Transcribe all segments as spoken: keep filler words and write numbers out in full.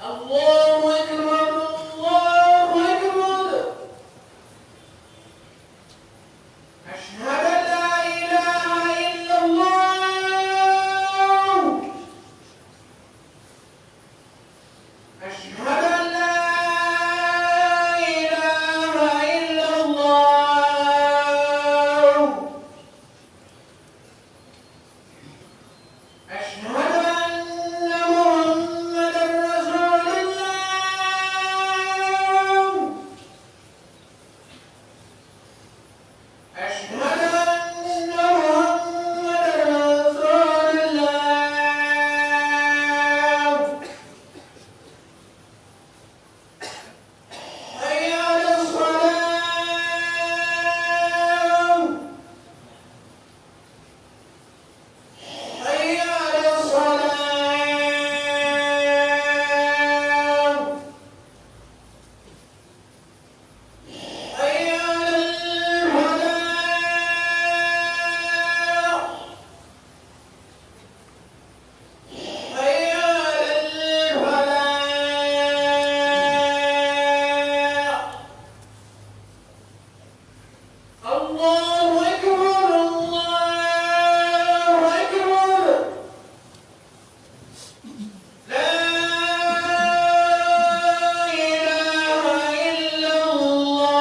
الله أكبر، الله أكبر. أشهد أن لا إله إلا الله. أشهد أن لا إله إلا الله. أشهد أن محمدا رسول الله. أشهد أن محمدا رسول الله. حي على الصلاة. حي على الصلاة. حي على الفلاح. حي على الفلاح. الله أكبر، الله أكبر. لا إله إلا الله.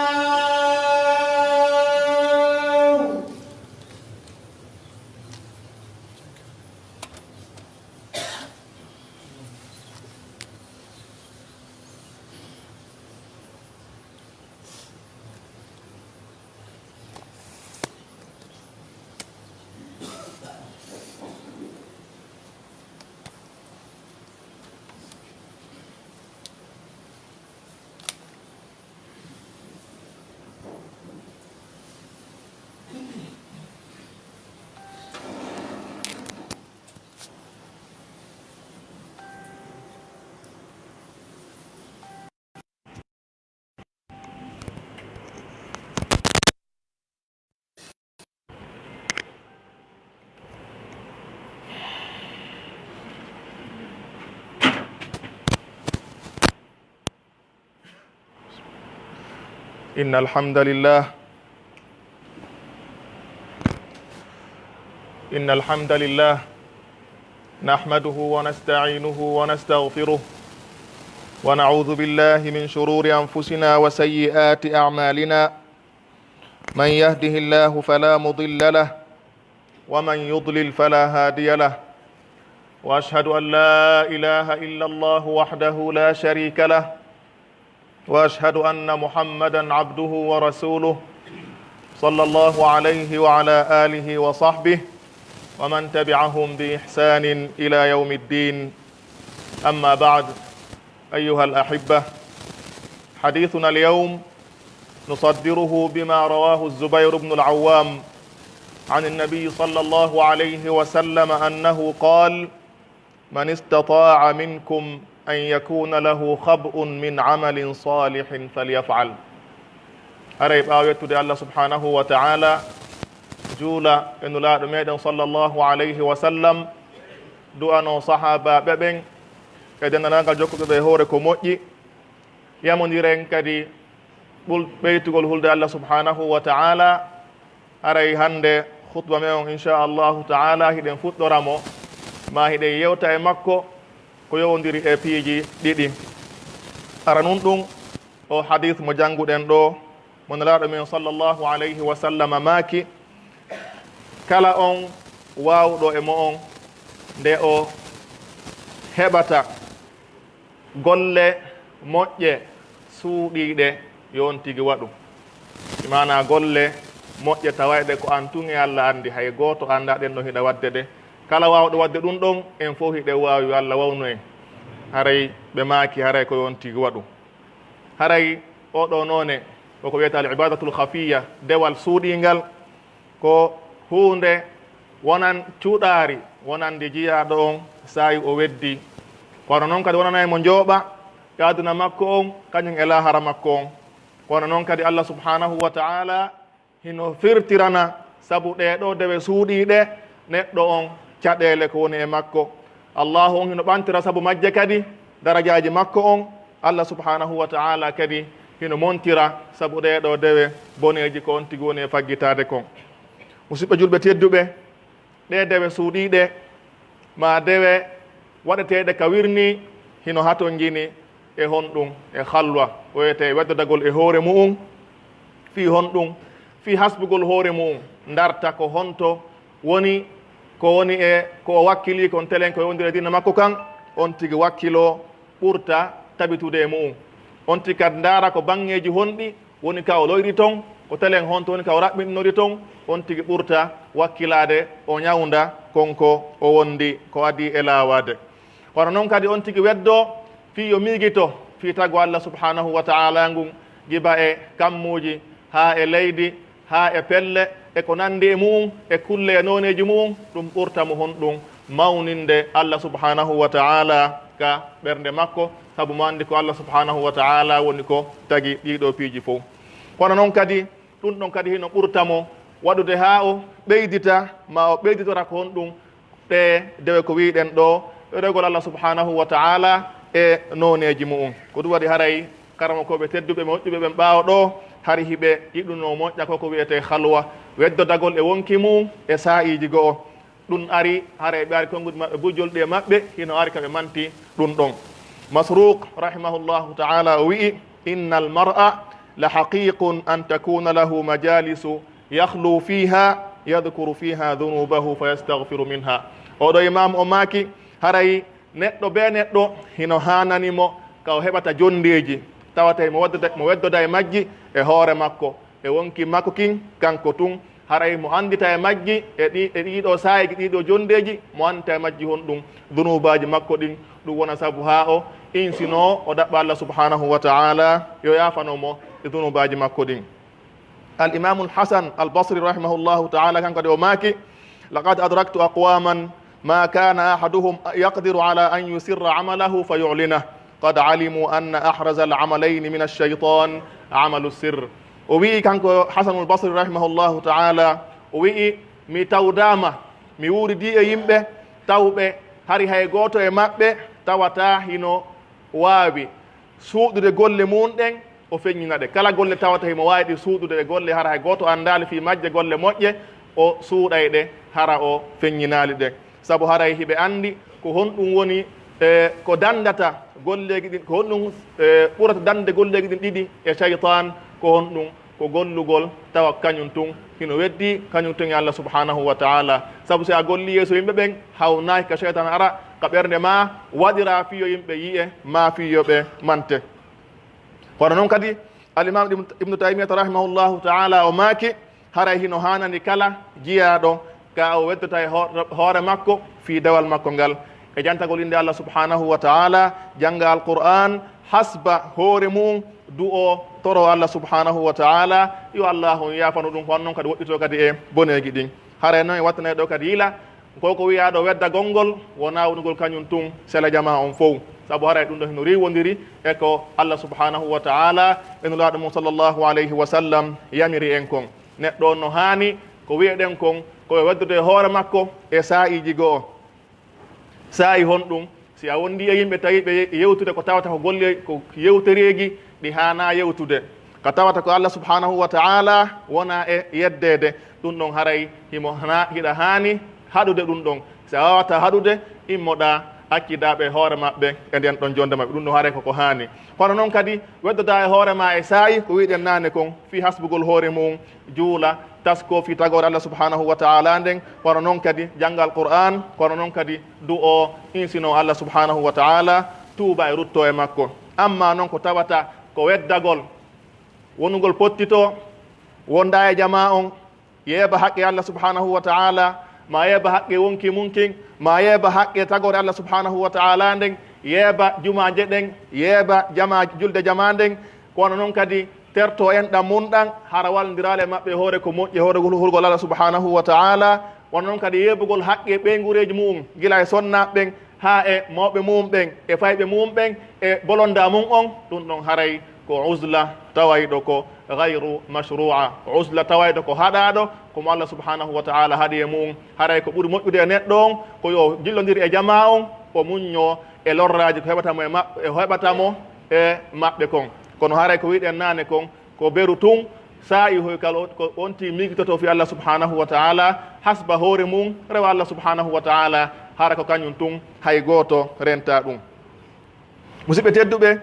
إن الحمد لله، إن الحمد لله نحمده ونستعينه ونستغفره، ونعوذ بالله من شرور أنفسنا وسيئات أعمالنا. من يهده الله فلا مضل له، ومن يضلل فلا هادي له. وأشهد أن لا إله إلا الله وحده لا شريك له، وأشهد أن محمدا عبده ورسوله، صلى الله عليه وعلى آله وصحبه ومن تبعهم بإحسان إلى يوم الدين. أما بعد، أيها الأحبة، حديثنا اليوم نصدره بما رواه الزبير بن العوام عن النبي صلى الله عليه وسلم أنه قال: من استطاع منكم أن يكون له خبء من عمل صالح فليفعل. Haray ɓaawo yettude Allah subhanahu wa ta'ala, juula e Nulaaɗo meɗen sallallahu alayhi wa sallam, du'anoo sahaabaaɓe ɓen e denndaangal jokkuɓe ɓe e hoore ko moƴƴi, yamondiren kadi ɓul-, ɓeytugol hulde Allah subhanahu wa ta'ala. Haray hannde khutba men on, insha Allahu ta'ala, hiɗen fuɗɗora mo, maa hiɗen yewta e makko ko yowondiri e piiji ɗiɗi. Aranun ɗum, o hadith mo jannguɗen ɗoo, mo Nelaaɗo men sallallahu alayhi wa sallam maaki: kala on waawuɗo e mo'on nde o heɓata golle moƴƴe suuɗiiɗe, yo on tigi waɗu. Bi maanaa golle moƴƴe tawayɗe ko an tun e Alla anndi, hay gooto anndaa ɗen no hiɗa waɗde ɗe. Kala waawɗo waɗde ɗun ɗon, en fow hiɗen waawi, yo Alla wawnu en. Haray ɓe maaki, haray ko yo on tigi waɗu. Haray oo ɗoo noone, ko ko wiyetee al ibadatul khafiyya, dewal suuɗiingal, ko huunde wonan cuɗaari wonande jiyaaɗo on saa'i o weddii. Kono non kadi wonanay mo njooɓa e aduna makko on, kañum e laahara makko on. Kono non kadi Allah subhanahu wa ta'ala hino firtirana sabu ɗee ɗoo dewe suuɗiiɗe neɗɗo on caɗeele ko woni e makko. Allahu on hino ɓantira sabu majje kadi darajaaji makko on, Allah subhanahu wa ta'ala kadi hino montira sabu ɗee ɗoo dewe boneeji ko on tigi woni e faggitaade kon. Musidɓe julɓe tedduɓe, ɗee dewe suuɗiiɗe, maa dewe waɗeteeɗe ka wirnii, hino hatonjini e honɗun? E halwa, ko wi'etee weddodagol e hoore mu'un. Fii honɗun? Fii hasbugol hoore mu'un, ndarta ko honto woni, ko woni e ko o wakkilii kon telen ko yowondiri e diina makko kan, on tigi wakkiloo ɓurta tabitude e mu'un. On tigi kadi ndaara ko baŋŋeeji honɗi woni ka o loyri ton, ko telen honto woni ka o raɓɓinori ton, on tigi ɓurta wakkilaade, o ñawnda kon ko o wondi ko adii e laawaade. Kono non kadi on tigi weddoo fii yo miigito fii tago Allah subhanahu wa ta'ala ngun, giba e kammuuji haa e leydi, haa e pelle, e ko nandi e mu'un, e kulle e nooneeji mu'un, ɗum ɓurta mo honɗum mawninde Allah subhanahu wa ta'ala ka ɓernde makko, sabu mo anndi ko Allah subhanahu wa ta'ala woni ko tagi ɗii ɗoo piiji fow. Kono non kadi, ɗum ɗon kadi hino ɓurta mo waɗude haa o ɓeydita, ma o ɓeyditora ko honɗum? Ɗee dewe ko wi'uɗen ɗoo, rewgol Allah subhanahu wa ta'ala e nooneeji mu'un. Ko ɗum waɗi haray karamokooɓe tedduɓe moƴƴuɓe ɓen ɓaawo ɗoo, hari hiɓe yiɗunoo moƴƴa ko ko wi'etee halwa, weddodagol e wonki mu'un e saa'iiji go'o. Ɗum ari haray ɓe ari konguɗi maɓɓe bujolɗi e maɓɓe, hino ari ka ɓe manti ɗum ɗon. Masruq rahimahullahu ta'ala o wi'i, "Innal mar'a la haqiqun an takuna lahu majalisu yakhlu fiha yadhkuru fiha dhunubahu fa yastaghfiru minha." Oɗo imam o maaki, haray neɗɗo bee neɗɗo hino haanani mo ka o heɓata jondeeji, tawata mo weddoda, mo weddoda e majji e hoore makko, e wonki makko kin kanko tun, haray mo andita e majji, e ɗi, e ɗiɗo saa'i, ɗiɗo jondeeji, mo andita e majji honɗum? Dunubaaji makko ɗin, ɗum wona sabu haa o insinoo, o ɗaɓɓa Allah subhanahu wa ta'ala yo yaafano mo e dunubaaji makko ɗin. Al Imamul Hasan Al Basri rahimahullahu ta'ala, kanko de o maaki, "Laqad adraktu aqwaman ma kana ahaduhum yaqdiru ala an yusirra amalahu fa yu'linah. Qad alimu anna ahraza al-amalayni min ash-shaytan amalu sirr." O wi'i kanko Hasanul Basri rahimahullahu ta'ala, o wi'i, "Mi tawdaama, mi wuuridii e yimɓe tawɓe hari hay gooto e maɓɓe tawata hino waawi suuɗude golle mun ɗen, o feññina ɗe. Kala golle tawata himo waawi ɗi suuɗude, ɗe golle hara hay gooto anndaali fii majje, golle moƴƴe, o suuɗay ɗe, hara o feññinaali ɗe. Sabu haray hiɓe anndi ko honɗum woni, e, ko dandata golleeji ɗin, ko honɗum, e, ɓurata dande golleeji ɗin ɗiɗi e shaytan, ko honɗum? Ko gollugol tawa kañum tun hino weddi, kañum tun e Allah subhanahu wa ta'ala. Sabu si a golli yeeso yimɓe ɓen, hawnaaki ka shaytan ara ka ɓernde maa, waɗira fii yo yimɓe yi'e, maa fii yo ɓe mante." Kono non kadi, Al-Imam Ibn, Ibnu Taymiyata rahimahullahu ta'ala o maaki, haray hino haanani kala jiyaaɗo ka o weddota e ho-, hoore makko fii dewal makko ngal, e jantagol innde Allah subhanahu wa ta'ala, jannga Al-Qur'an, hasba hoore mu'un, du'o, toro Allah subhanahu wa ta'ala, yo Allah on yaafano ɗum, ko non kadi woɗɗitoo kadi e boneeji ɗin. Haray non e wattanay ɗo kadi yila, ko ko wi'aa ɗo weddagol ngol, wonaa wonugol kañum tun sela jamaa on fow. Sabu haray ɗum ɗo hino riiwondiri e ko Allah subhanahu wa ta'ala e Nulaaɗo mum sallallahu alayhi wa sallam yamiri en kon. Neɗɗo on no haani ko wi'eɗen kon, ko e weddude e hoore makko e saa'iiji go'o. Saa'i honɗum? Si a wondi e yimɓe tawi ɓe yewtude ko tawata ko golle, ko yewtereeji ɗi haanaa yewtude, ka tawata ko Allah subhanahu wa ta'ala wona e yeddeede, ɗum ɗon haray himo hana-, hiɗa haani haɗude ɗum ɗon. Si a waawataa haɗude, immoɗaa, accidaa ɓe hoore maɓɓe e nden ɗon jonde maɓɓe. Ɗum ɗon haray koko haani. Kono non kadi, weddodaa e hoore maa e saa'i ko wi'ɗen naane kon, fii hasbugol hoore mum, juula, taskoo fii tagoore Allah subhanahu wa ta'ala nden, kono non kadi jannga Alqur'aan, kono non kadi du'oo, insinoo Allah subhanahu wa ta'ala, tuuba e ruttoo e makko. Amma non ko tawata ko weddagol, wonugol pottitoo, wondaa e jamaa on, yeeba haqqe Allah subhanahu wa ta'ala, maa yeeba haqqe wonki mun kin, maa yeeba haqqe tagoore Allah subhanahu wa ta'ala nden, yeeba jumaaje ɗen, yeeba jamaa, julde jamaa nden, kono non kadi terto enɗan mun ɗan, hara wallondiraali e maɓɓe e hoore ko moƴƴi, e hoore hul-, hulgol Allah subhanahu wa ta'ala. Wano non kadi yeebugol haqqe ɓeynguureeji mu'un, gila e sonnaaɓe ɓen haa e mawɓe mu'un ɓen, e fayɓe mu'un ɓen, e bolondaa mun on, ɗum ɗon haray ko uzla tawayɗo ko gayru mashru'a, uzla tawayɗo ko haɗaaɗo, ko mo Allah subhanahu wa ta'ala haɗi e mu'un. Haray ko ɓuri moƴƴude e neɗɗo on, ko yo jillondir e jamaa on, o muññoo e lorraaji ko heɓata mo e maɓɓe, e heɓata mo e maɓɓe kon. Kono haray ko wi'ɗen naane kon, ko beru tun, saa'i hoy kala o-, ko on tigi miijitotoo fii Allah subhanahu wa ta'ala, hasba hoore mun, rewa Allah subhanahu wa ta'ala, hara ko kañun tun, hay gooto rentaa ɗun. Musidɓe tedduɓe,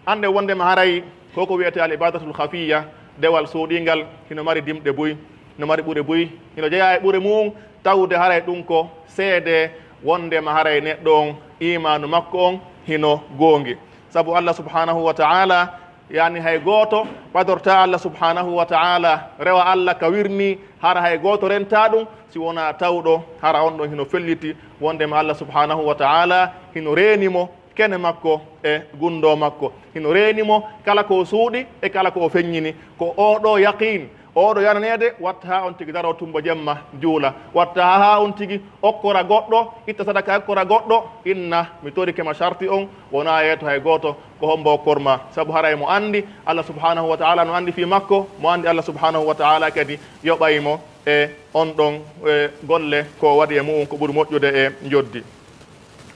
annden wonndema haray ko ko wi'etee al ibadatul khafiyya, dewal suuɗiingal, hino mari dimɗe buy, hino mari ɓure buy, hino jeyaa e ɓure mun, tawde haray ɗun ko seedee wonndema haray neɗɗo on, iimaanu makko on hino goongi. Sabu Allah subhanahu wa ta'ala, yani hay gooto ɓadortaa Allah subhanahu wa ta'ala, rewa Allah ka wirnii, hara hay gooto rentaa ɗun, si wonaa tawɗo hara on ɗon hino felliti wonndema Allah subhanahu wa ta'ala hino reeni mo, kene makko e gundoo makko. Hino reeni mo kala ko o suuɗi e kala ko o feññini. Ko oo ɗoo yaqiin, oo ɗoo yananeede, watta haa on tigi daroo tumbo jemma juula. Watta haa on tigi okkora goɗɗo, itta sadaka okkora goɗɗo, inna mi torike ma sharti on, wonaa yeeto hay gooto, ko hombo okkor ma. Sabu haray mo anndi Allah subhanahu wa ta'ala no anndi fii makko, mo anndi Allah subhanahu wa ta'ala kadi yoɓay mo e on ɗon, e golle ko o waɗi e mu'un ko ɓuri moƴƴude e njoddi.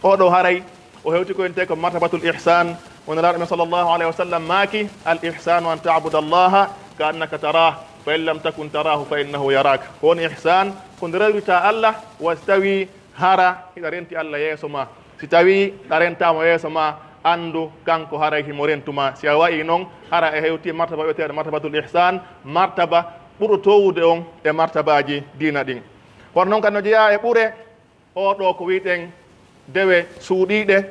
Oo ɗoo haray o hewti ko entee ko martabatul ihsan. Wonde Nelaaɗo men sallallahu alayhi wa sallam maaki, "Al ihsanu an ta'buda Allaha ka annaka tarah, fa in lam takun tarahu fa innahu yarak." Ko woni ihsan? Ko nde rewirtaa Allah, wa si tawii hara hiɗa renti Allah yeeso ma. Si tawii a rentaama yeeso ma, anndu kanko haray himo rentu ma. Si a wa'ii non, hara a hewtii martaba wi'eteeɗo martabatul ihsan, martaba ɓurɗo toowude on e martabaaji diina ɗin. Kono non kadi no jeyaa e ɓure, oo ɗoo ko wi'eten dewe suuɗiiɗe,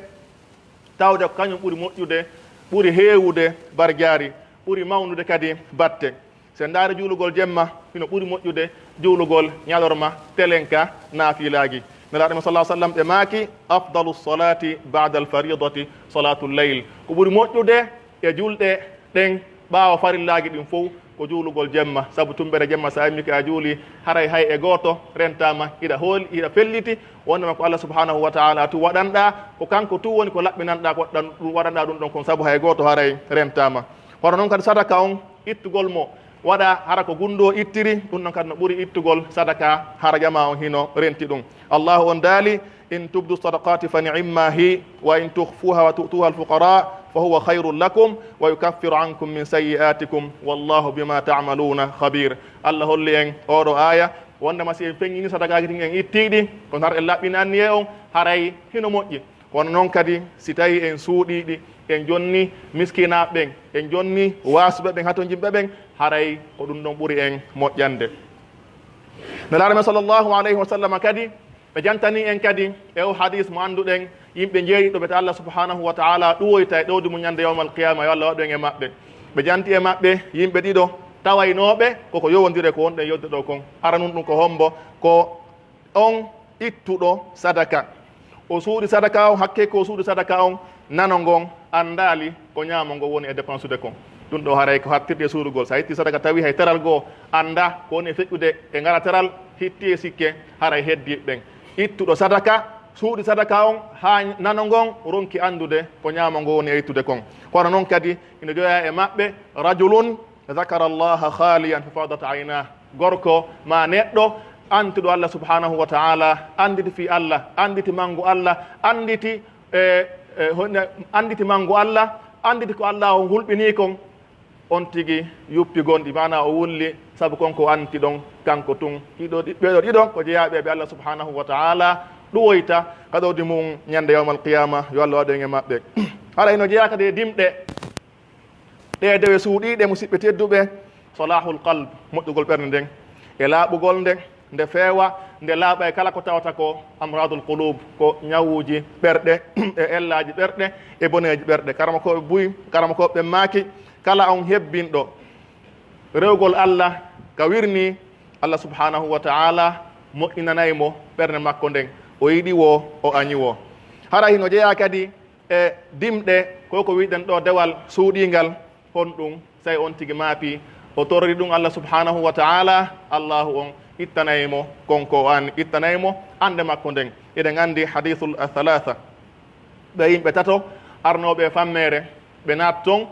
tawde ko kañum ɓuri moƴƴude, ɓuri heewude barjaari, ɓuri mawnude kadi batte. Si en ndaari juulugol jemma, hino ɓuri moƴƴude juulugol ñalorma, telen ka naafilaaji. Nelaaɗo men sallallahu alaihi wasallam ɓe maaki, "Afdalu salati ba'da al-faridati salatul layl." Ko ɓuri moƴƴude e julɗe ɗen ɓaawo farillaaji ɗin fow, ko juulugol jemma. Sabu tumbere jemma, sa immike a juuli, haray hay e gooto rentaama, hiɗa hooli, hiɗa felliti, wondema ko Allah subhanahu wa ta'ala tun waɗanɗaa, ko kanko tun woni ko laɓɓinanɗaa, ko waɗan-, ɗum waɗanɗaa ɗum ɗon kon, sabu hay gooto haray rentaama. Hono non kadi sadaka on, ittugol mo, waɗa hara ko gunndoo ittiri, ɗum ɗon kadi no ɓuri ittugol sadaka, hara jamaa on hino renti ɗum. Allahu on daali, "In tubdu sadaqati fa ni'imma hi, wa in tukhfuha wa tu'tuha al-fuqara, fa huwa khayrun lakum, wa yukaffiru ankum min sayyi'atikum, wallahu bima ta'maluna khabir." Allah holli en oo ɗoo aaya, wondema si en feññini sadakaaji ɗin en ittii ɗi, kono hara en laɓɓini anniyee on, haray hino moƴƴi. Kono non kadi, si tawii en suuɗii ɗi, en jonni miskinaaɓe ɓen, en jonni waasuɓe ɓen, hatonjinɓe ɓen, haray ko ɗum ɗon ɓuri en moƴƴande. Nelaaɗo men sallallahu alayhi wa sallam kadi, ɓe jantanii en kadi e oo hadiis mo annduɗen, yimɓe njeeɗiɗo ɓe ta Allah subhanahu wa ta'ala ɗuwoyta e ɗowdi mum ñande yawmal qiyaama, yo Allah waɗu en e maɓɓe. Ɓe janti e maɓɓe yimɓe ɗiɗo tawaynooɓe koko yowondiri e ko wonɗen yolde ɗoo kon. Aranun ɗum ko hombo? Ko on ittuɗo sadaka. O suuɗi sadaka on, hakkee ko o suuɗi sadaka on, nano ngon anndaali ko ñaamo ngon woni e dépensude kon. Ɗum ɗoo haray ko hattirde e suuɗugol. So a ittii sadaka tawi hay teral goo anndaa ko woni e feƴƴude e ngara teral, hitti e sikke haray heddii ɓen. Ittuɗo sadaka, suuɗi sadaka on haa nano ngon ronki anndude ko ñaamo ngon woni e ittude kon. Kono non kadi ina jeyaa e maɓɓe rajulun ذكر الله خاليا ففاضت عيناه. Gorko maa neɗɗo anduɗo Allah subhanahu wa ta'ala, anditi fii Allah, anditi mangu Allah, anditi, e, e, honno, anditi mangu Allah, anditi ko Allah on hulɓinii kon, on tigi yuppi gonɗi, maanaa o wulli, sabu kon ko anti ɗon, kanko tun. Ɗiɗo, ɓee ɗoo ɗiɗo ko jeyaaɓe ɓe Allah subhanahu wa ta'ala ɗuwoyta ka ɗowdi mum ñande yawmal qiyaama, yo Allah waɗu en e maɓɓe. Haray no jeyaa kadi e dimɗe. Ɗee dewe suuɗiiɗe, musiɓɓe tedduɓe, salahul qalb, moƴƴugol ɓernde nden, e laaɓugol nde, nde feewa, nde laaɓa e kala ko tawata ko amradul qulub, ko ñawuuji ɓerɗe, e ellaaji ɓerɗe, e boneeji ɓerɗe. Karamokooɓe buy, karamokooɓe ɓen maaki, kala on hebbinɗo rewgol Allah ka wirnii, Allah subhanahu wa ta'ala moƴƴinanay mo ɓernde makko nden, o yiɗi woo, o añi woo. Hara hino jeyaa kadi e dimɗe, ko ko wi'ɗen ɗoo dewal suuɗiingal, honɗum? Sey on tigi maapii, o torori ɗum Allah subhanahu wa ta'ala, Allahu on ittanay mo kon ko o an-, ittanay mo annde makko nden. Eɗen anndi hadiisul thalatha, ɓe yimɓe tato arnooɓe e fammeere, ɓe naat ton,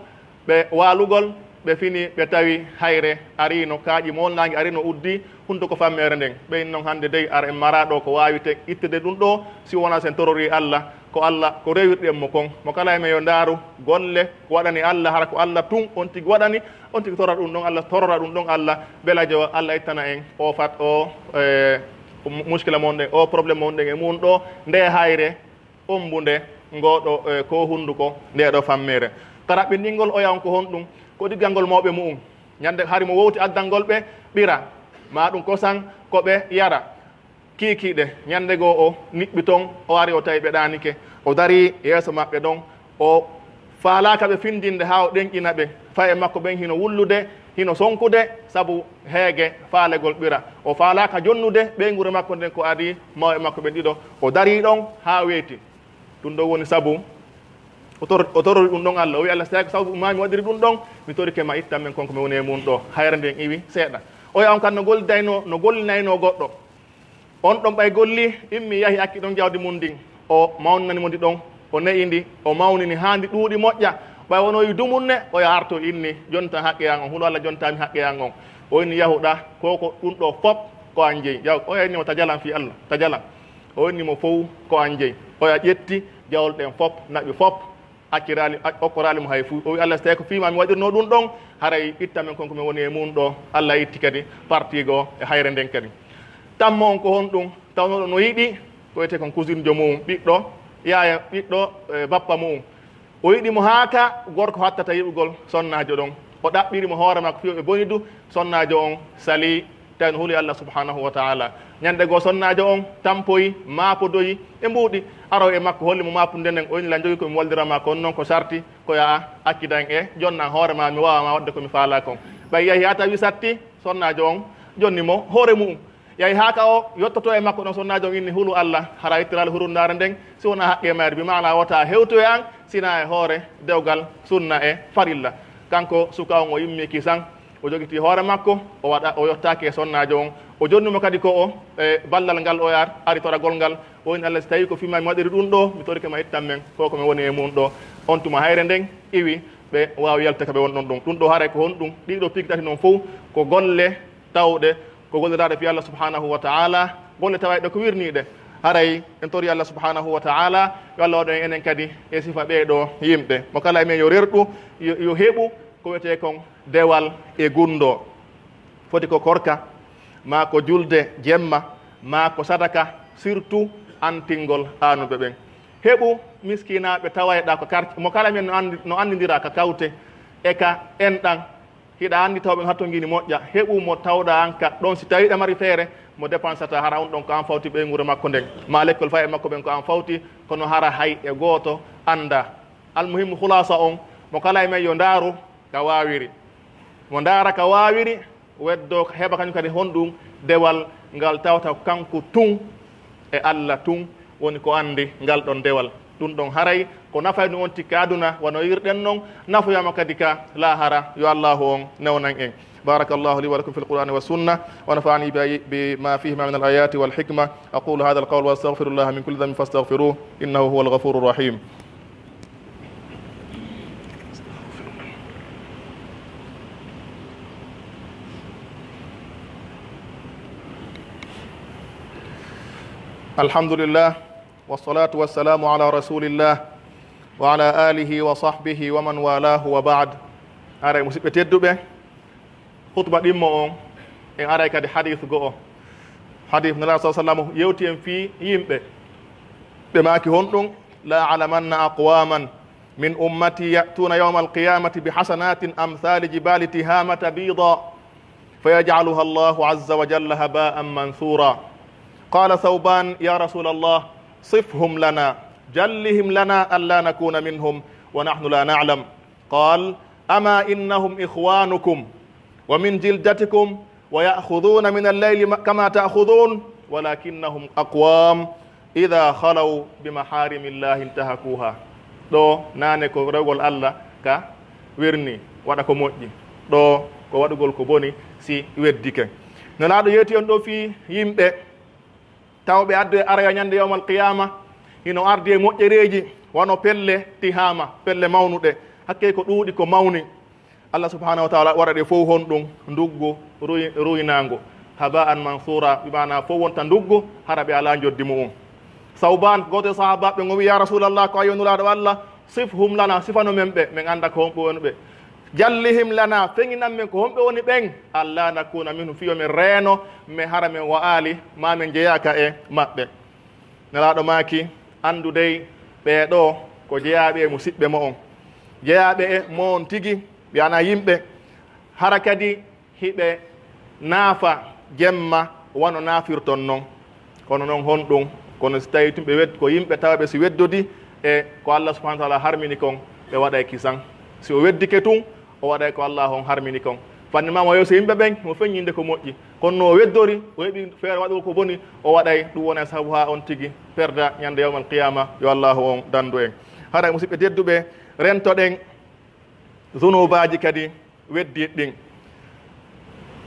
ɓe waalugol, ɓe fini, ɓe tawi hayre ariino, kaaƴi moolnaange ariino, uddi hunduko fammeere nden. Ɓe non hannde dey, ara en maraa ɗoo ko waawite ittude ɗum ɗoo, si wonaa sen tororii Allah, Ko Alla, ko rewirɗen mo kon. Mo kala e men yo ndaaru golle ko waɗani Alla, hara ko Alla tun on tigi waɗani, on tigi torra ɗum ɗon Alla, torra ɗum ɗon Alla, belajo Alla ittana en o fat, o, e, mu-, muskila mon ɗen, o problème mon ɗen e mun ɗo, nde hayre, ombunde, ngoo ɗo, e, ko hunduko, nde ɗo fammere. Ka raɓɓinɗingol oya on ko honɗum? Ko ɗiggangol mawɓe mu'un. Ñande hari mo wowti addangol ɓe ɓira, maa ɗum kosan ko ɓe yara. Kiikiiɗe, ñande goo o niɓɓi ton, o ari o tawi ɓe ɗaanike. O darii yeeso maɓɓe ɗon, o faalaaka ɓe findinde haa o ɗenƴina ɓe. Faye makko ɓen hino wullude, hino sonkude, sabu heege faalegol ɓira. O faalaaka jonnude ɓeynguure makko nden ko adii mawɓe makko ɓen ɗiɗo. O darii ɗon haa weeti. Ɗum ɗon woni sabu o tor-, o torori ɗum ɗon Alla. O wi'i Alla, "Si tawii ko sababu maa mi waɗiri ɗum ɗon, mi torike ma, ittan men kon ko mi woni e mun ɗo." Hayre nden iwi seeɗa. Oya on kan no gollidaynoo, no gollinaynoo goɗɗo. On ɗon ɓay golli, immi yahi acci ɗon jawdi mun ndin. O mawninani mo ndi ɗon, o ne'i ndi, o mawnini haa ndi ɗuuɗi moƴƴa. Ɓay wonoyi dumunne, oya arto inni, "Jonta haqqe an on, hulu Alla jontaa mi haqqe an on." O inni, "Yahuɗa, ko, ko ɗum ɗo fop ko an jeyi." Yaw, oya inni mo, "Tajalan fii Alla, tajalan." O inni mo, "Fow ko an jeyi." Oya ƴetti jawol ɗen fop, naɓi fop. Acciraali, a-, okkoraali mo hay fuu. O wi'i, "Allah, si tawii ko fii maa mi waɗirnoo ɗum ɗon, haray ittan men kon ko min woni e mun ɗoo." Allah itti kadi partie goo e hayre nden kadi. Tammo on ko honɗum? Tawnooɗo no yiɗi ko wiyetee kon cousin jo mu'um, ɓiɗɗo, yaaya, ɓiɗɗo, e, bappa mu'um. O yiɗi mo haa ka gorko hattata yiɗugol sonnaajo ɗon. O ɗaɓɓiri mo hoore makko fii o ɓe boni du, sonnaajo on salii. Tawi no huli Allah subhanahu wa ta'ala. Ñande goo sonnaajo on tampoyi, maapodoyi, ɓe mbuuɗi, aroyi e makko, holli mo maapunde nden, o inni, "Lan jogii ko mi wallira ma kon, non ko sarti, ko yo a accidan e jonnan hoore ma, mi waawa ma waɗde ko mi faalaa kon." Ɓay yahi haa tawi satti, sonnaajo on jonni mo hoore mu'um. Yahi haa ka o yottoto e makko ɗon, sonnaajo on inni, "Hulu Allah, hara ittiraali hurundaare nden, si wonaa haqqee mayre, bi maana wota hewtu e an, sina e hoore dewgal sunna e farilla." Kanko suka on o yimmi kisan, o jogitii hoore makko, o waɗa, o yottaaki e sonnaajo on. O jonni mo kadi ko o, e, ballal ngal o yar-, ari toragol ngal. O inni, "Allah, si tawii ko fii maa mi waɗiri ɗum ɗoo, mi torike ma ittan men ko ko mi woni e mun ɗoo." On tuma hayre nden iwi, ɓe waawi yalta ka ɓe wonɗon ɗum. Ɗum ɗoo haray ko honɗum? Ɗii ɗoo piiji tati non fow ko golle tawɗe ko golliraaɗe fii Allah subhanahu wa ta'ala, golle tawayɗe ko wirniiɗe. Haray en tori Allah subhanahu wa ta'ala yo Allah waɗu en enen kadi e sifa ɓee ɗoo yimɓe. Mo kala e men yo rerɗu, yo, yo heɓu ko wiyetee kon dewal e gunndoo. Foti ko korka, maa ko julde jemma, maa ko sadaka, surtout antingol aanuɓe ɓen. Heɓu miskinaaɓe tawayɗaa ko quartier, mo kala men no anndi-, no anndindiraa ka kawte e ka enɗan. Hiɗa anndi taw ɓen hattongini moƴƴa, heɓu mo tawɗaa an ka ɗon, si tawii hiɗa mari feere, mo dépensata, hara on ɗon ko an fawti ɓeynguure makko nden, maa lekkol faye makko ɓen ko an fawti, kono hara hay e gooto anndaa. Almuhimmu, khulaasa on, mo kala e men yo ndaaru ka waawiri. Mo ndaara ka waawiri, weddoo heɓa kañum kadi honɗum dewal ngal tawata ko kanko tun e Alla tun woni ko anndi ngal ɗon dewal. Ɗum ɗon haray ko nafayno on tikka aduna wano yi'irɗen non, nafoyamo kadi ka laahara. Yo Allaahu on newnan en. بارك الله لي ولكم في القرآن والسنة، ونفعني ب-، بما فيهما من الآيات والحكمة. أقول هذا القول وأستغفر الله من كل ذنب فاستغفروه، إنه هو الغفور الرحيم. الحمد لله، والصلاة والسلام على رسول الله، وعلى آله وصحبه ومن والاه، وبعد. Haray, musidɓe tedduɓe, Khutba ɗimmo on, en aray kadi hadith go'o. Hadith Nulaaɗo sallallahu alaihi wasallam yewti en fii yimɓe. Ɓe maaki honɗum? "لأعلمن أقواما من أمتي يأتون يوم القيامة بحسنات أمثال جبال تهامة بيضا فيجعلها الله عز وجل هباء منثورا." قال ثوبان: "يا رسول الله، صفهم لنا، جلهم لنا ألا نكون منهم ونحن لا نعلم." قال: "أما إنهم إخوانكم ومن جلدتكم ويأخذون من الليل ما-، كما تأخذون، ولكنهم أقوام إذا خلوا بمحارم الله انتهكوها." Ɗoo naane ko rewgol Alla ka wirni, waɗa ko moƴƴi. Ɗoo ko waɗugol ko boni si weddike. Nelaaɗo yeeti on ɗoo fii yimɓe tawɓe addu e aroya ñande yawmal qiyaama, hino ardi e moƴƴereeji, wano pelle Tihaama, pelle mawnuɗe. Hakkee ko ɗuuɗi, ko mawni. Allah subhanahu wa ta'ala waɗa ɗe fow honɗum? Nduggu ruy-, ruynaangu. Haba'an mansuura, bi maana fow wonta nduggu, hara ɓe alaa njoddi mu'um. Sawban, gooto e sahaabaaɓe ɓen, o wi'i, "Ya Rasulallah, ko ayo Nulaaɗo Allah, sifhum lana, sifano men ɓe, men annda ko honɓe woni ɓe. Jallihim lana, feŋinan men ko honɓe woni ɓen, alla nakuna minhum, fii yo men reeno, men hara men wa'aali, maa men jeyaaka e maɓɓe." Nelaaɗo maaki, "Anndu dey, ɓee ɗoo ko jeyaaɓe e musiɓɓe mo'on, jeyaaɓe e mo'on tigi, ɓe ana yimɓe, hara kadi hiɓe naafa jemma wano naafirton non. Kono non honɗun? Kono si tawii tun ɓe wed-, ko yimɓe tawɓe si weddodi e ko Allah subhanahu wa ta'ala harmini kon, ɓe waɗay kisan. Si o weddike tun, o waɗay ko Allah on harmini kon. Fanni maa mo yeeso yimɓe ɓen, mo feññinde ko moƴƴi. Kono no o weddori, o heɓi feere waɗugol ko boni, o waɗay, ɗun wonay sababu haa on tigi perda ñande yawmal qiyama. Yo Allahu on dandu en. Haray musiɓɓe tedduɓe, rentoɗen zunubaaji kadi weddiiɗi ɗin.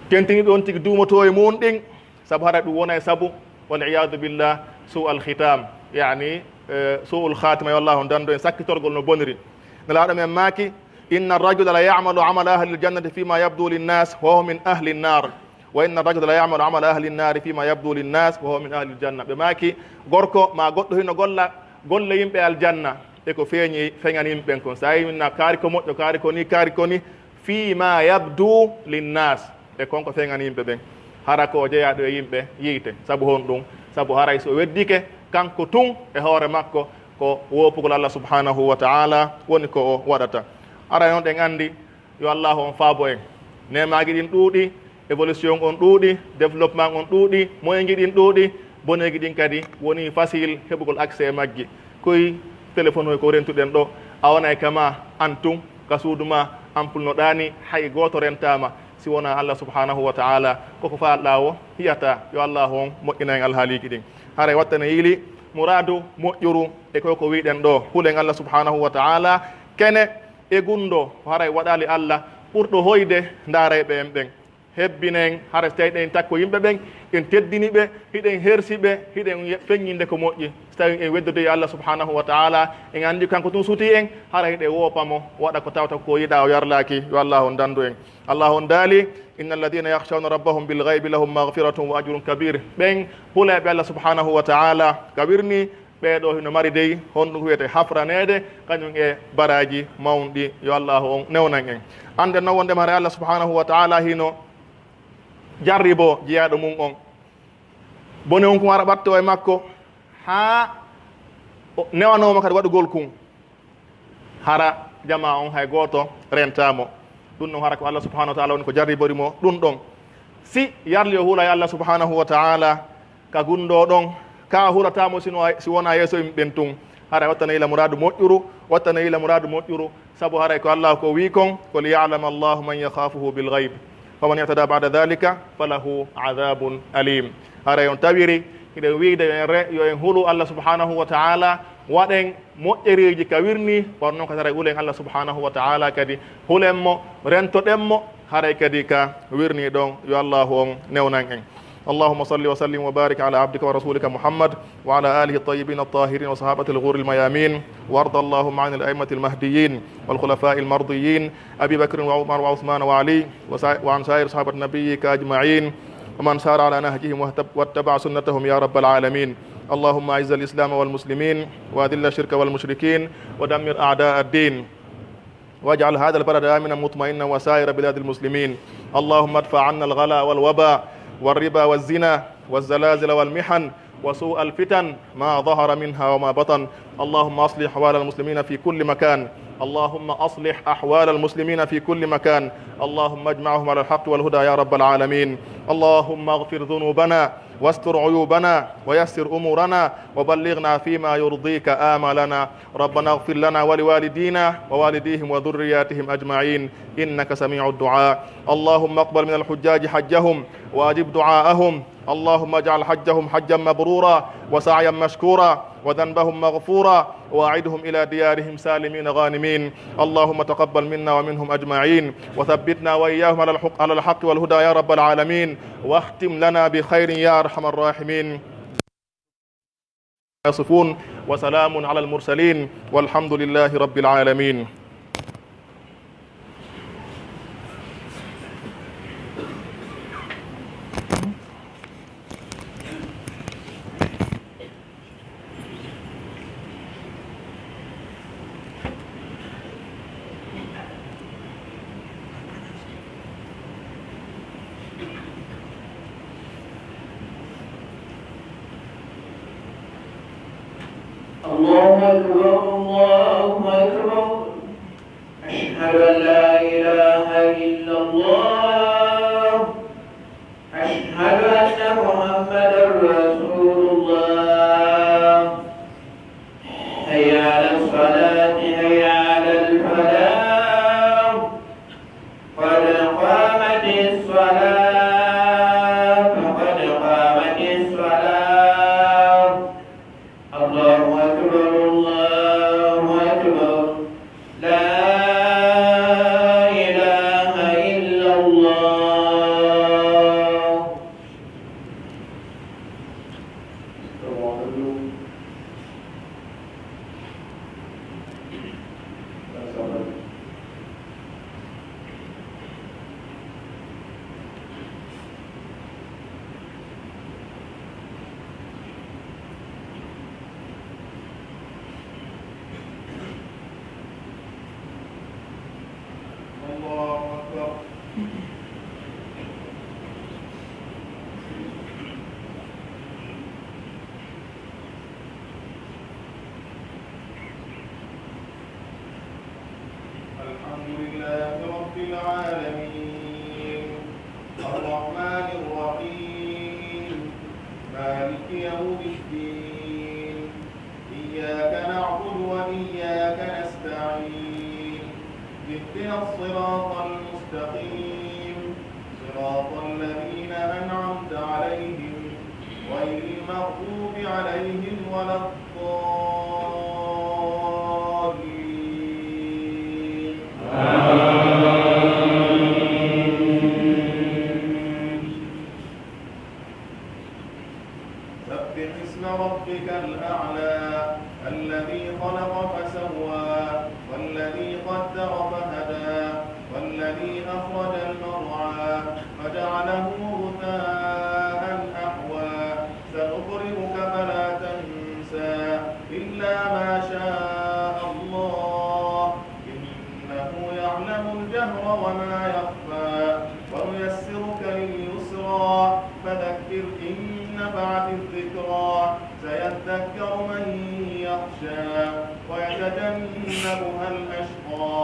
Tentini ɗon tigi duumotoo e muun ɗin, sabu hara ɗum wona e sabu, wal iyaadu billah, suu al khitam, yani, eh, suu al khatima, yo Allah on dando en sakkitorgol no boniri. Nelaaɗo men maaki, "Inna rajula la ya'malu amala ahli al jannati fima yabdu lin nas, wa huwa min ahli an-nar. Wa inna rajula la ya'malu amala ahli an-nar fima yabdu lin nas, wa huwa min ahli al janna." Ɓe maaki, gorko ma goɗɗo hino golla golle yimɓe aljanna, e ko feeñi, feŋani yimɓe ɓen kon. So a yii, na kaari ko moƴƴo, kaari ko ni, kaari ko ni, fii ma yabdu linnas, e kon ko feeŋani yimɓe ɓen. Hara ko o jeyaaɗo e yimɓe yiite. Sabu honɗum? Sabu haray so o weddike, kanko tun e hoore makko, ko woopugol Allah subhanahu wa ta'ala woni ko o waɗata. Haray on ɗen anndi, yo Allahu on faabo en. Neemaaji ɗin ɗuuɗi, évolution on ɗuuɗi, développement on ɗuuɗi, moyenji ɗin ɗuuɗi, boneeji ɗin kadi woni facile heɓugol accès e majji. Koy téléphone ko rentuɗen ɗo, a wonay kama an tun, ka suudu ma, ampoule no ɗaani, hay gooto rentaama, si wonaa Allah subhanahu wa ta'ala. Koko faalɗaa o, hiyataa. Yo Allahu on moƴƴina en alhaaliiji ɗin. Haray wattane yiili, muraadu moƴƴuru e ko ko wi'ɗen ɗo. Hulen Allah subhanahu wa ta'ala, kene e gunndoo, ko haray waɗaali Allah ɓurɗo hoyde ndaarayɓe en ɓen. Hebbinen, hara si tawii hiɗen takko yimɓe ɓen, en teddini ɓe, hiɗen hersi ɓe, hiɗen ye-, feññinde ko moƴƴi. Si tawii en weddodoyi Allah subhanahu wa ta'ala, en anndi kanko tun sutii en, hara hiɗen woopa mo, waɗa ko tawata ko yiɗaa, o yarlaaki, yo Allah on dandu en. Allah on daali, "Inna alladhina yakhshawna rabbahum bil ghaybi lahum maghfiratun wa ajrun kabir." Ɓen hulayɓe Allah subhanahu wa ta'ala, ka wirnii, ɓee ɗoo hino mari dey honɗun ko wi'etee hafraneede, kañun e baraaji mawɗi. Yo Allaahu on newnan en. Annden non wonndema haray Allah subhanahu wa ta'ala hino jarriboo jeyaaɗo mun on. Bone on kun hara ɓattoo e makko, haa o newanoo mo kadi waɗugol kun. Hara jamaa on hay gooto rentaa mo. Ɗun non hara ko Allah subhanahu wa ta'ala woni ko jarribori mo ɗun ɗon. Si yarli o hula e Allah subhanahu wa ta'ala, ka gunndoo ɗon, ka hulataa mo sino, si wonaa yeeso yimɓe ɓen tun. Haray wattana yila muraadu moƴƴuru, wattana yila muraadu moƴƴuru, sabu haray ko Allah ko wii kon, ko, "Liya'lama Allahu man yakhafuhu bil ghayb, faman i'tada ba'da dhalika falahu adhabun alim." Haray on tawiri, hiɗen wiide yo en re-, yo en hulu Allah subhanahu wa ta'ala, waɗen moƴƴereeji ka wirnii, kono non kadi haray hulen Allah subhanahu wa ta'ala kadi, hulen mo, rentoɗen mo, haray kadi ka wirnii ɗon, yo Allaahu on newnan en. اللهم صل وسلم وبارك على عبدك ورسولك محمد وعلى آله الطيبين الطاهرين وصحابته الغر الميامين، وارض اللهم عن الأئمة المهديين والخلفاء المرضيين أبي بكر وعمر وعثمان وعلي وسا-، وعن سائر صحابة نبيك أجمعين ومن سار على نهجهم واهتب-، واتبع سنتهم يا رب العالمين. اللهم أعز الإسلام والمسلمين وأذل الشرك والمشركين ودمر أعداء الدين. واجعل هذا البلد آمنا مطمئنا وسائر بلاد المسلمين. اللهم ادفع عنا الغلاء والوباء والربا والزنا والزلازل والمحن وسوء الفتن ما ظهر منها وما بطن. اللهم أصلح أحوال المسلمين في كل مكان. اللهم أصلح أحوال المسلمين في كل مكان. اللهم اجمعهم على الحق والهدى يا رب العالمين. اللهم اغفر ذنوبنا واستر عيوبنا ويسر أمورنا وبلغنا فيما يرضيك آمالنا. ربنا اغفر لنا ولوالدينا ووالديهم وذرياتهم أجمعين، إنك سميع الدعاء. اللهم اقبل من الحجاج حجهم وأجب دعاءهم. اللهم اجعل حجهم حجا مبرورا وسعيا مشكورا وذنبهم مغفورا وأعدهم إلى ديارهم سالمين غانمين. اللهم تقبل منا ومنهم أجمعين وثبتنا وإياهم على الحق، على الحق والهدى يا رب العالمين. واختم لنا بخير يا أرحم الراحمين. يصفون، وسلام على المرسلين، والحمد لله رب العالمين. الله أكبر، الله أكبر. أشهد أن لا إله إلا الله. أشهد أن محمدا رسول الله. حي على الصلاة، حي على الفلاح. قد قامت الصلاة، قد قامت الصلاة. الله أكبر، الله أكبر. لا إله إلا الله. الله أكبر. الحمد لله رب العالمين. الرحمن الرحيم. مالك يوم الدين. إياك نعبد وإياك نستعين. اهدنا الصراط المستقيم. صراط الذين أنعمت عليهم غير المغضوب عليهم ولا الضالين. سبح اسم ربك الأعلى. الذي خلق فسوى. والذي قدر فهدى. والذي أخرج المرعى. فجعله غثاء أحوى. سنقرئك فلا تنسى. إلا ما شاء الله. إنه يعلم الجهر وما يخفى. ونيسرك لليسرى. فذكر إن نفعت الذكرى. سيذكر من يخشى. ويتجنبها الأشقى.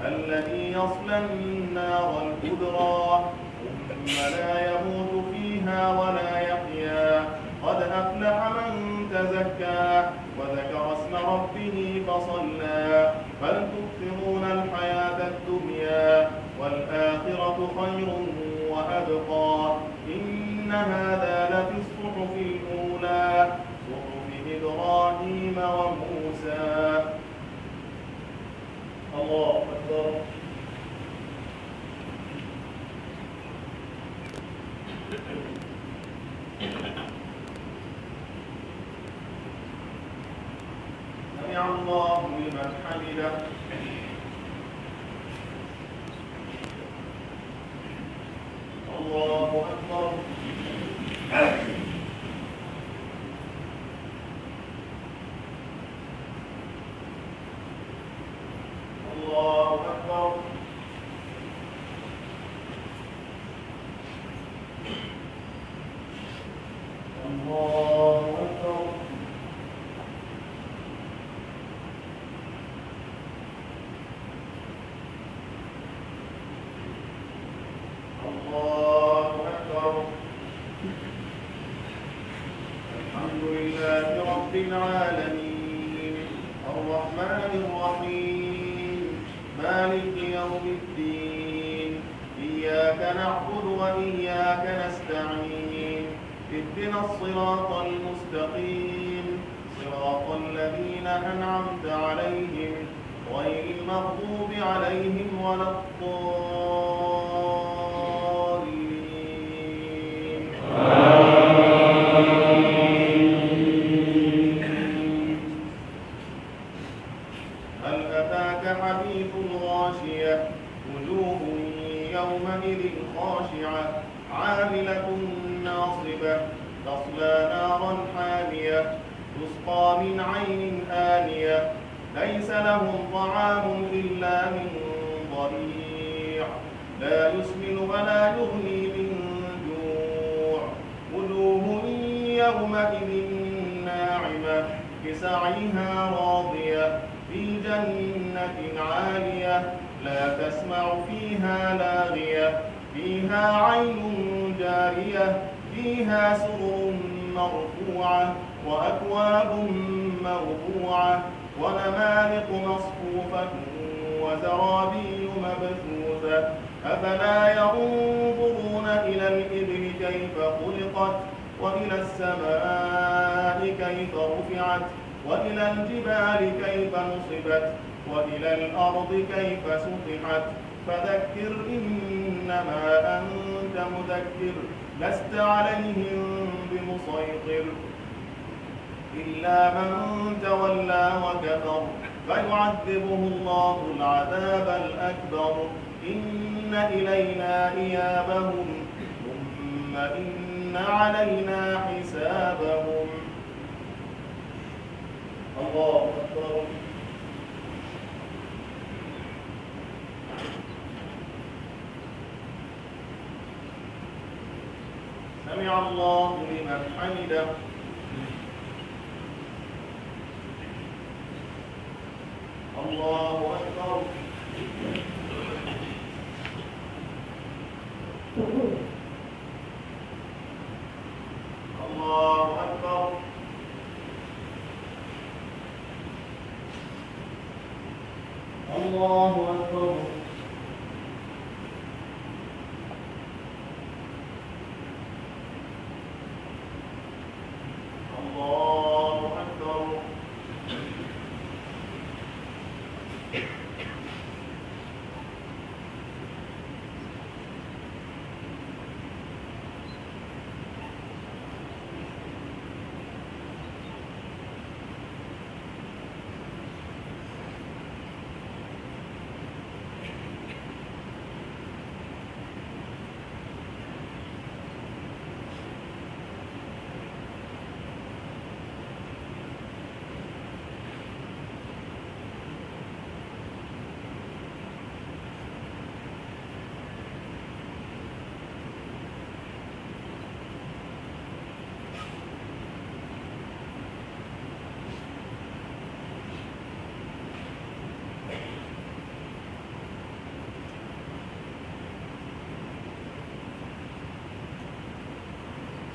الذي يصلى النار الكبرى. ثم لا يموت فيها ولا يحيا. قد أفلح من تزكى. وذكر اسم ربه فصلى. بل تؤثرون الحياة الدنيا. والآخرة خير وأبقى. إن هذا لفي الصحف الأولى. صحف إبراهيم وموسى. الله أكبر. سمع الله لمن حمده. الله أكبر. الله أكبر. الله أكبر. الله أكبر. الحمد لله رب العالمين. الرحمن الرحيم. مالك يوم الدين. إياك نعبد وإياك نستعين. اهدنا الصراط المستقيم. صراط الذين أنعمت عليهم غير المغضوب عليهم ولا الضالين. آمين. هل أتاك حديث الغاشية. وجوه يومئذ خاشعة. عاملة ناصبة. تصلى نارا حامية. تسقى من عين آنية. ليس لهم طعام إلا من ضريع. لا يسمن ولا يغني من جوع. وجوه يومئذ ناعمة. سعيها راضية في جنة عالية لا تسمع فيها لاغية فيها عين جارية فيها سرر مرفوعة وأكواب موضوعة ونمارق مصفوفة وزرابي مبثوثة أفلا ينظرون إلى الإبل كيف خلقت وإلى السماء كيف رفعت وإلى الجبال كيف نصبت وإلى الأرض كيف سطحت فذكر إنما أنت مذكر لست عليهم بمسيطر إلا من تولى وكفر فيعذبه الله العذاب الأكبر إن إلينا إيابهم ثم إن علينا حسابهم الله أكبر سمع الله لمن حمده الله أكبر الله أكبر الله أكبر الله أكبر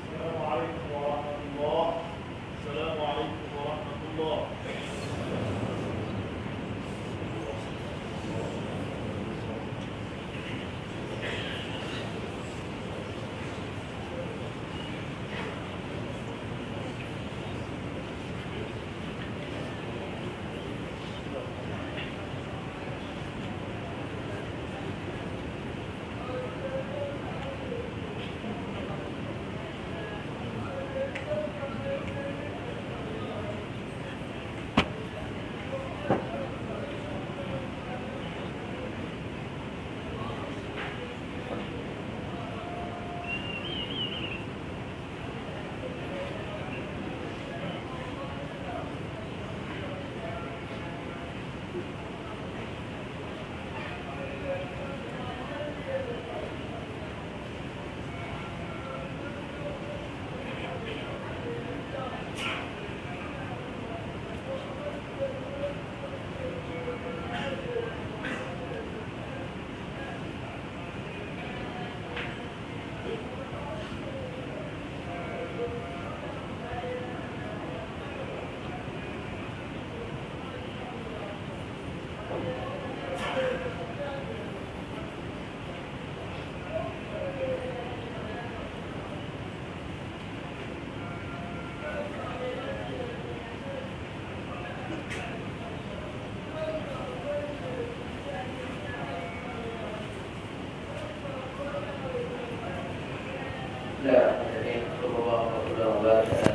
السلام عليكم ورحمة الله. السلام عليكم ورحمة الله. بسم الله الرحمن الرحيم. صلى الله وسلم وبارك على